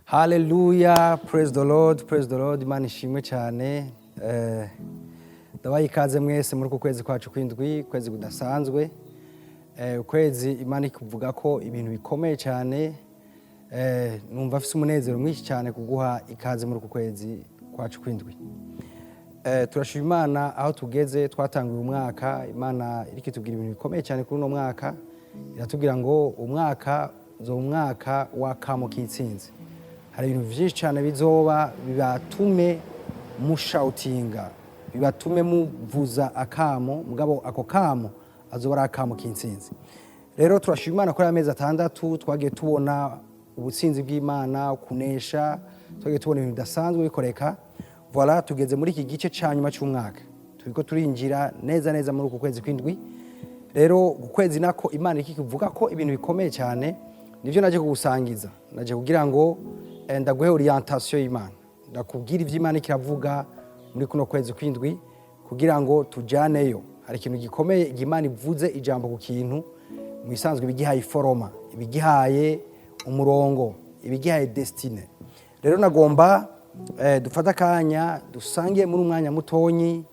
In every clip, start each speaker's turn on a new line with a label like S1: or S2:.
S1: Haleluya, praise the Lord, praise the Lord. Imana ishimwe cyane. Ndabaha ikaze mwese muri uku kwezi kwacu kw'indwi, kwezi kudasanzwe. Ukwezi Imana ikuvuga ko ibintu bikomeye cyane. Numva afise umunezero mwinshi cyane kuguha ikaze muri uku kwezi kwacu kw'indwi. Turashima Imana aho tugeze. Twatanguye umwaka, Imana iriko itubwira ibintu bikomeye cyane kuri uno mwaka. Iratubwira ngo umwaka uzoba umwaka w'akamo k'intsinzi. Hari ibintu vyinshi cyane bizoba bibatume mushoutinga, bibatume muvuza akamo, mugabo ako kamo azoba ari akamo k'intsinzi. Rero turashima Imana ko amezi 6 twagiye tubona ubutsinzi bw'Imana, kunesha, twagiye tubona ibintu bidasanzwe bikoreka. Voilà, tugeze muri iki gice ca nyuma c'umwaka, turiko turinjira neza neza muri uku kwezi kw'indwi. Rero uku kwezi nako Imana iriko ivuga ko ibintu bikomeye cyane. Nivyo naje kugusangiza, naje kugira ngo ndaguhe orientation y'Imana, ndakubwira ivyo Imana ikiravuga muri kuno kwezi kw'indwi kugira ngo tujaneyo. Hari ikintu gikomeye igihe Imana ivuze ijambo ku kintu, mu isanzwe ibigihaye iforoma, ibigihaye umurongo, ibigihaye destinée. Rero nagomba dufate akanya dusangiye muri umwanya mutonyi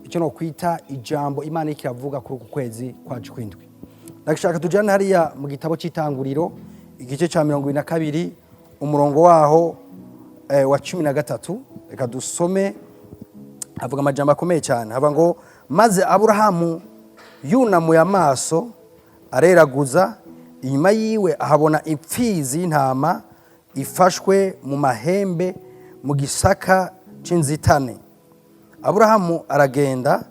S1: icyo no kwita ijambo Imana iriko iravuga kuri uku kwezi kwacu kw'indwi. Ndashaka tujane hariya mu gitabo cy'Itanguriro, igice cya 22, umurongo waho wa 13. Reka dusome. Avuga amajambo akomeye cyane. Avuga ngo: "Maze Aburahamu yunamuye amaso, areraguza inyuma yiwe, ahabona impfizi y'intama ifashwe mu mahembe mu gisaka c'inzitane. Aburahamu aragenda,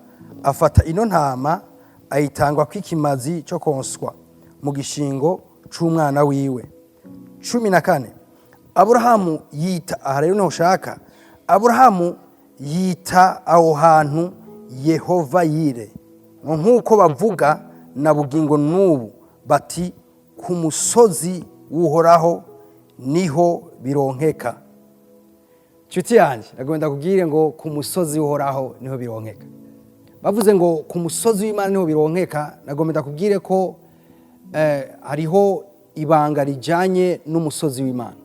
S1: afata ino ntama, ayitangwa kw'ikimazi cyo konswa mu gishingo c'umwana wiwe." 14. Aburahamu yita aha, rero niho ushaka, Aburahamu yita aho hantu Yehova Yire, nk'uko bavuga na bugingo n'ubu bati: "Ku musozi w'Uhoraho niho bironkeka." Nshuti yanjye, ndagomba kubwire ngo ku musozi w'Uhoraho niho bironkeka. Bavuze ngo ku musozi w'Imana niho bironkeka. Nagomba ndakubwire ko hariho ibanga rijyanye n'umusozi w'Imana.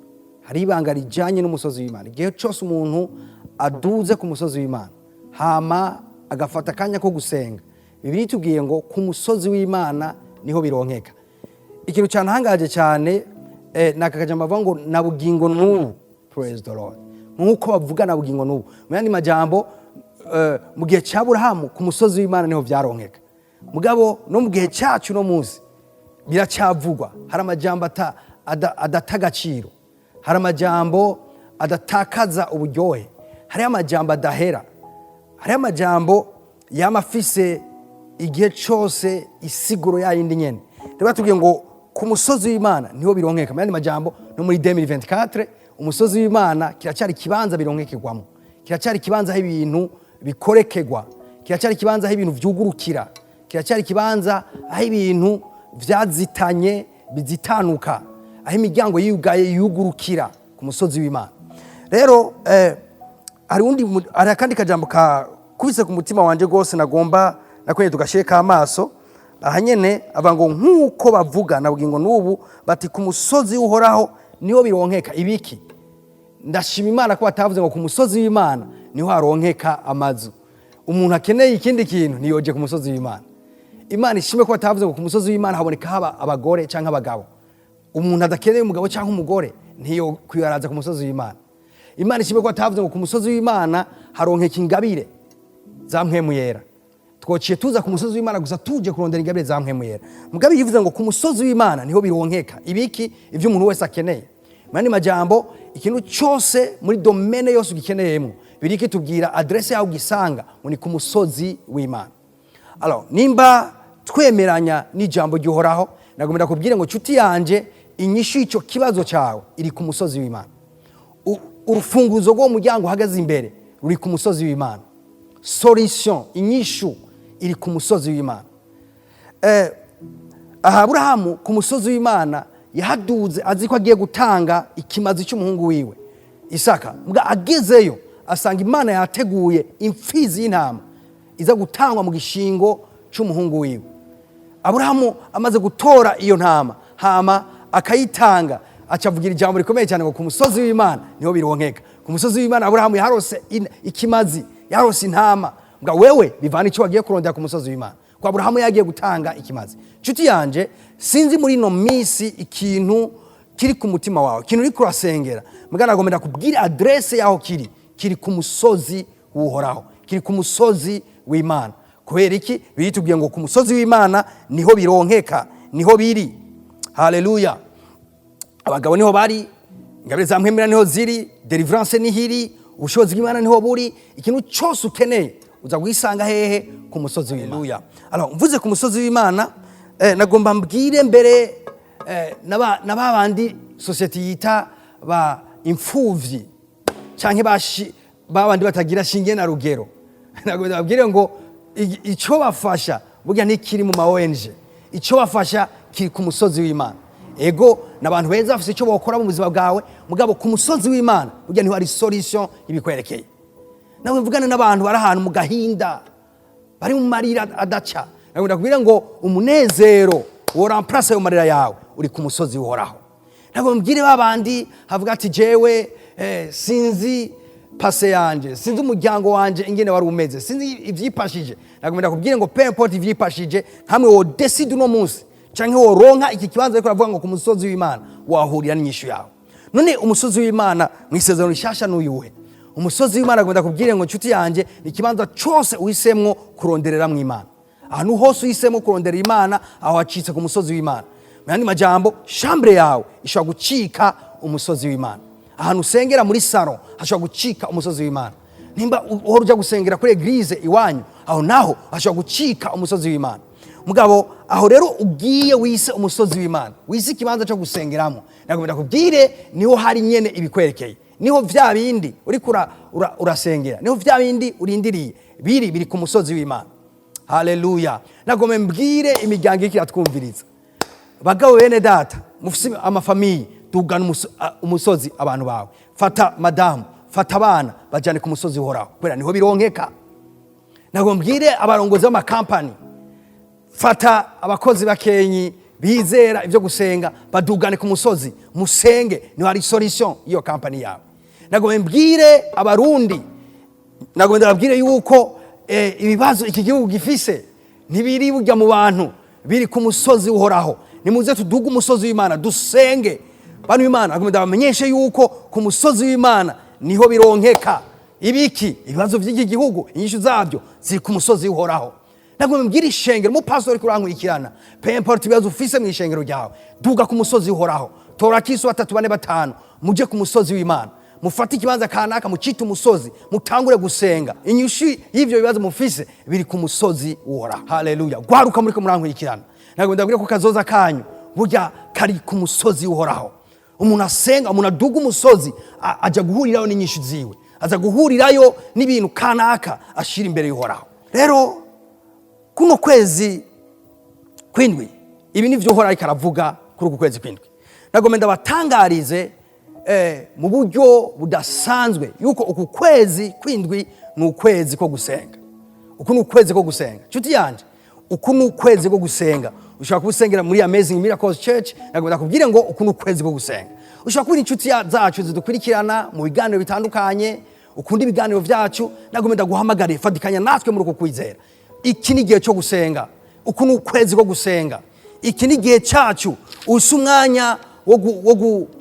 S1: Hari ibanga rijyanye n'umusozi w'Imana. Igihe cyose umuntu aduze ku musozi w'Imana, hama agafata akanya ko gusenga, Bibiliya itubwiye ngo ku musozi w'Imana niho bironkeka. Ikintu cyantangaje cyane ni aka kajambo bavuga ngo "na bugingo n'ubu", praise the Lord, nk'uko bavuga na bugingo n'ubu. Mu yandi majambo, mu gihe cya Burahamu ku musozi w'Imana niho byaronkeka, mugabo no mu gihe cyacu no munsi biracyavugwa. Hari amajambo adata agaciro, hari amajambo adatakaza uburyohe, hariho amajambo adahera, hariho amajambo yama afise igihe cyose isiguro yayindi nyene. Rero batubwiye ngo ku musozi w'Imana niho bironkeka. Mu yandi majambo, no muri 2024 umusozi w'Imana kiracyari ikibanza bironkekerwamo, kiracyari ikibanza aho ibintu bikorekegwa, kiracyari ikibanza aho ibintu vyugurukira, kiracyari ikibanza aho ibintu vyazitanye bizitanuka, aho imiryango yugaye yugurukira ku musozi w'Imana. Rero hari undi hari akandi kajambo kakubise ku mutima wanje rwose, nagomba nakwenye tugashireko amaso. Aha nyene ava ngo "nk'uko bavuga na bugingo n'ubu bati: 'Ku musozi w'Uhoraho niho bironkeka.'" Ibiki? Ndashima Imana ko batavuze ngo ku musozi w'Imana niho haronkeka amazu. Umuntu akeneye ikindi kintu ntiyoje ku musozi w'Imana. Imana ishimwe ko batavuze ngo ku musozi w'Imana haboneka haba abagore cyangwa abagabo. Umuntu adakeneye umugabo cyangwa umugore ntiyo kwiyaraza ku musozi w'Imana. Imana ishimwe ko batavuze ngo ku musozi w'Imana haronkeka ingabire za Mpwemu Yera. Twociye tuza ku musozi w'Imana gusa tuje kurondera ingabire za Mpwemu Yera. Mugabe yivuze ngo ku musozi w'Imana niho bironkeka ibiki? Ibyo umuntu wese akeneye. Mu yandi majambo, ikintu cyose muri domaine yose ugikeneyemo, biriki tubwira adresse yaho ugisanga ngo ni ku musozi w'Imana. Alors, nimba twemeranya n'ijambo ry'Uhoraho, nagomba ndakubwire ngo nshuti yanje, inyishu y'icyo kibazo cyawe iri ku musozi w'Imana. Urufunguzo rw'uwo muryango uhagaze imbere ruri ku musozi w'Imana. Solution, inyishu iri ku musozi w'Imana. Aha Aburahamu ku musozi w'Imana yahaduze azi ko agiye gutanga ikimazi cy'umuhungu wiwe Isaka. Mbwa agezeyo asanga Imana yateguye imfizi y'intama iza gutangwa mu gishingo cy'umuhungu wiwe. Aburahamu amaze gutora iyo ntama, hama akayitanga, Acavugira ijambo rikomeye cyane ngo ku musozi w'Imana niho bironkeka. Ku musozi w'Imana Aburahamu yarose ikimazi, yarose intama. Mbwa wewe bivana icyo wagiye kurondera ku musozi w'Imana. Kwa Aburahamu yagiye gutanga ikimazi. Nshuti yanje, sinzi muri ino minsi ikintu kiri ku mutima wawe, ikintu uriko urasengera. Mbwa nagomba kubwira adresse yaho kiri. Kiri ku musozi w'Uhoraho, kiri ku musozi w'Imana. Kubera iki? Biritubwiye ngo ku musozi w'Imana niho bironkeka, niho biri. Haleluya! Abagabo niho bari, ingabire za mpwemera niho ziri, deliverance niho iri, ubushobozi bw'Imana niho buri. Ikintu cyose ukeneye uza guhisanga hehe? Ku musozi w'Imana. Alors, mvuze ku musozi w'Imana, nagomba mbwire mbere na ba bandi société yita ba imfuvyi canke ba bandi batagira shinge na rugero. Nagomba ndababwire ngo icyo bafasha burya ntikiri mu ma ONG, icyo bafasha kiri ku musozi w'Imana. Ego, n'abantu beza bafise icyo bokora mu buzima bwawe, mugabo ku musozi w'Imana burya niho hari solution ibikwerekeye. Nawe mvugane n'abantu bari ahantu mu gahinda, bari mu marira adaca. Nawe ndakubwira ngo umunezero wo remplace ayo marira yawe uri ku musozi uhoraho. Ntabwo mbwire babandi havuga ati jewe sinzi passé yanje, sinzi umuryango wanje ingene wari umeze, sinzi ivyipashije. Ntabwo ndakubwire ngo peu importe ivyipashije, hamwe wo décide uno munsi canke woronka iki kibanza ariko aravuga ngo ku musozi w'Imana wahurira n'inyishu yawe. None umusozi w'Imana mu Isezerano Rishasha n'uyuhe? Umusozi w'Imana, agomba kubwire ngo nshuti yanjye, ni ikibanza cyose uhisemwo kurondereramwo Imana. Ahantu hose uhisemo kurondera Imana, aho hacitse ku musozi w'Imana. Mu yandi majambo, chambre yawe ishobora gucika umusozi w'Imana. Ahantu usengera muri salon hashobora gucika umusozi w'Imana. Nimba uhora ujya gusengera kuri église iwanyu, aho naho hashobora gucika umusozi w'Imana. Mugabo aho rero ugiye wise umusozi w'Imana, wise ikibanza cyo gusengeramo, nagomba ndakubwire niho hari nyene ibikwerekeye, niho vya bindi uriko urasengera, niho vya bindi urindiriye biri ku musozi w'Imana. Haleluya! Nagomba mbwire imiryango iriko iratwumviriza, bagabo bene data mufise ama familles, tugana umusozi abantu bawe. Fata madamu, fata abana, bajyane ku musozi uhoraho, kubera niho bironkeka. Ntabwo mbwire abarongozi b'amakampani, fata abakozi bakenyi bizera ibyo gusenga, badugane ku musozi musenge, niho hari solution y'iyo kampani yawe. Ntabwo mbwire Abarundi, ntabwo ndababwire yuko ibibazo iki gihugu gifise ntibiri burya mu bantu, biri ku musozi uhoraho. Nimuze tuduge umusozi w'Imana dusenge. Bantu b'Imana, ntabwo ndabamenyeshe yuko ku musozi w'Imana niho bironkeka. Ibiki? Ibibazo by'iki gihugu, inyishu zabyo ziri ku musozi uhoraho. Ntabwo mbwira ishengero, umupasitori kurankurikirana, peu importe ibibazo ufise mu ishengero ryawe, duga ku musozi uhoraho. Tora kisu batatu, bane, batanu, muje ku musozi w'Imana, mufate ikibanza kanaka mucite umusozi, mutangure gusenga. Inyishu y'ivyo bibazo mufise biri ku musozi uhoraho. Haleluya! Gwaruka muriko murankurikirana, ntabwo ndabwira ko kazoza kanyu burya kari ku musozi uhoraho. Umuntu asenga, umuntu aduga umusozi, aja guhurirayo n'inyishu ziwe, aza guhurirayo n'ibintu kanaka ashira imbere y'Uhoraho. Rero kuno kwezi kwindwi, ibi ni byo Uhoraho ariko aravuga kuri uku kwezi kwindwi. Nagomba ndabatangarize mu buryo budasanzwe yuko uku kwezi kwindwi ni ukwezi ko gusenga. Uku ni ukwezi ko gusenga, nshuti yanje, uku ni ukwezi ko gusenga. Ushobora kuba usengera muri Amazing Miracles Church, nagomba ndakubwire ngo uku ni ukwezi ko gusenga. Ushobora kuba uri inshuti zacu zidukurikirana mu biganiro bitandukanye, ukunda ibiganiro byacu, nagomba ndaguhamagariye, fatikanya natwe muri uku kwizera. Iki ni igihe cyo gusenga, uku ni ukwezi ko gusenga. Iki ni igihe cyacu. Usa umwanya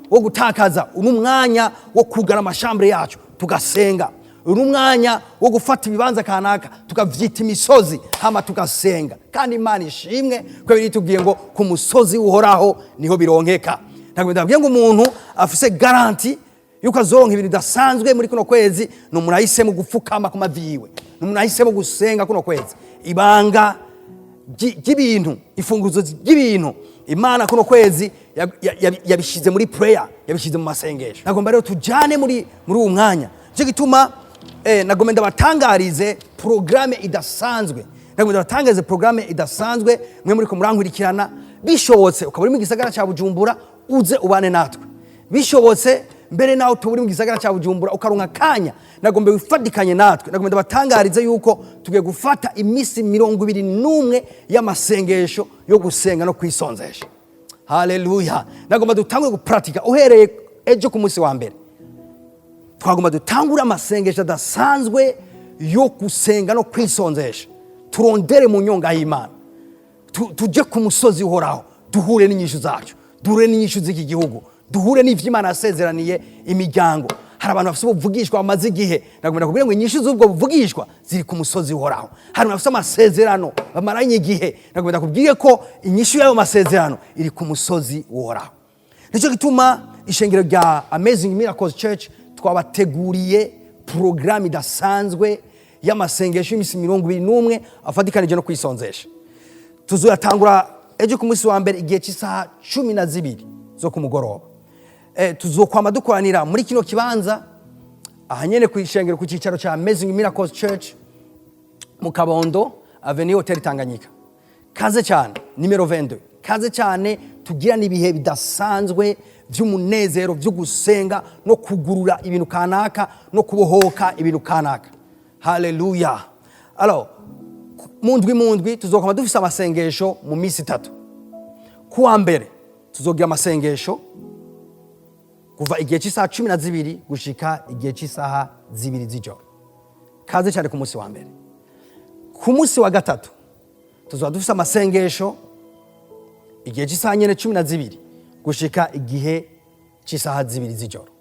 S1: wo gutakaza, uno umwanya wo kugara ama chambres yacu tugasenga, uno umwanya wo gufata ibibanza kanaka tukavyita imisozi, hama tugasenga. Kandi Imana ishimwe ko biritubwiye ngo ku musozi uhoraho niho bironkeka. Ntabwo ndabwiye ngo umuntu afise garantie yuko azoronka ibintu bidasanzwe muri kuno kwezi ni umuntu ahisemo gupfukama ku mavi yiwe, ni umuntu ahisemo gusenga kuno kwezi. Ibanga ry'ibintu, imfunguzo ry'ibintu, Imana kuno kwezi yabishyize muri prayer, yabishyize mu masengesho. Nagomba rero tujyane muri uwo mwanya. Nicyo gituma nagomba ndabatangarize porogaramu idasanzwe, nagomba ndabatangarize porogaramu idasanzwe. Mwe muri ko murankurikirana, bishobotse ukaba uri mu gisagara cya Bujumbura, uze ubane natwe. Bishobotse mbere nawe tuba uri mu gisagara cya Bujumbura, ukaronka akanya, nagomba wifatikanye natwe. Nagomba ndabatangarize yuko tugiye gufata iminsi 21 y'amasengesho yo gusenga no kwisonzesha. Haleluya! Nagomba dutangure guparatika uhereye ejo ku munsi wa mbere. Twagomba dutangure amasengesho adasanzwe yo gusenga no kwisonzesha, turondere mu nyonga y'Imana, tujye ku musozi uhoraho, duhure n'inyishu zacu, duhure n'inyishu z'iki gihugu, duhure n'ivyo Imana yasezeraniye imiryango. Hari abantu bafite ubuvugishwa bamaze igihe. Nagomba kubwira ngo inyishu z'ubwo buvugishwa ziri ku musozi uhoraho. Hari abantu bafite amasezerano bamaranye igihe. Nagomba kubwire ko inyishu y'ayo masezerano iri ku musozi uhoraho. Nicyo gituma ishengero rya Amazing Miracles Church twabateguriye porogaramu idasanzwe y'amasengesho y'iminsi 21 afatikanije no kwisonzesha. Tuzoyatangura ejo ku munsi wa mbere igihe cy'isaha 12 zo ku mugoroba. Tuzokwama dukoranira muri kino kibanza aha nyene ku ishengero, ku cyicaro cya Amazing Miracles Church mu Kabondo, Avenue Hotel Tanganyika. Kaze cyane, nimero 22. Kaze cyane, tugirane ibihe bidasanzwe by'umunezero, byo gusenga no kugurura ibintu kanaka no kubohoka ibintu kanaka. Haleluya! Alors, mu ndwi tuzokama dufise amasengesho mu minsi 3. Kuwa mbere tuzogira amasengesho kuva igihe cy'isaha 12 gushika igihe cy'isaha 2 z'ijoro. Kaze cyane ku munsi wa mbere. Ku munsi wa gatatu tuzaba dufise amasengesho igihe cy'isaha nyene 12 gushika igihe cy'isaha 2 z'ijoro.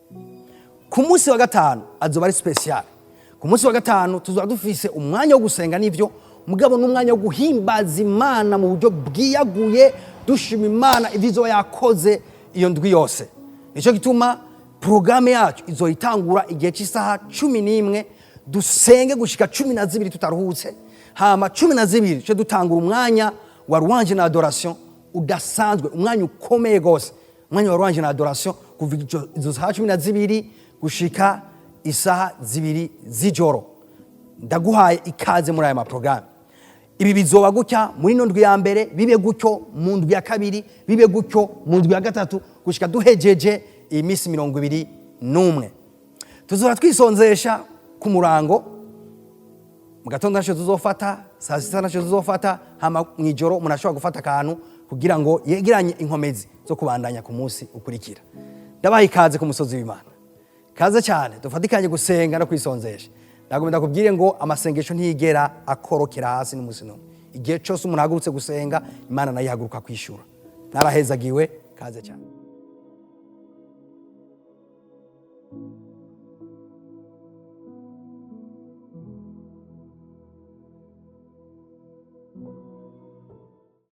S1: Ku munsi wa gatanu azoba ari spécial. Ku munsi wa gatanu tuzaba dufise umwanya wo gusenga n'ivyo, mugabo n'umwanya wo guhimbaza Imana mu buryo bwiyaguye, dushima Imana ivyo izoba yakoze iyo ndwi yose. Nicyo gituma porogaramu yacu izoyitangura igihe cy'isaha 11, dusenge gushika 12 tutaruhutse. Hama 12 tuce dutangura umwanya wa louange na adoration udasanzwe, umwanya ukomeye gose, umwanya wa louange na adoration kuva izo saha 12 gushika isaha 2 z'ijoro. Ndaguhaye ikaze muri aya maporogaramu. Ibi bizoba gutya muri ino ndwi ya mbere, bibe gutyo mu ndwi ya kabiri, bibe gutyo mu ndwi ya gatatu, gushika duhejeje iyi minsi 21. Tuzora twisonzesha ku murango. Mu gatondo ntacyo tuzofata, saa sita ntacyo tuzofata, hama mu ijoro umuntu ashobora gufata akantu kugira ngo yegeranye inkomezi zo kubandanya ku munsi ukurikira. Ndabaha ikaze ku musozi w'Imana. Kaze cyane, dufatikanye gusenga no kwisonzesha. Nagomba ndakubwire ngo amasengesho ntiyigera akorokera hasi n'umunsi n'umwe. Igihe cyose umuntu ahagurutse gusenga, Imana nayo ihaguruka kwishura. Narahezagiwe. Kaze cyane.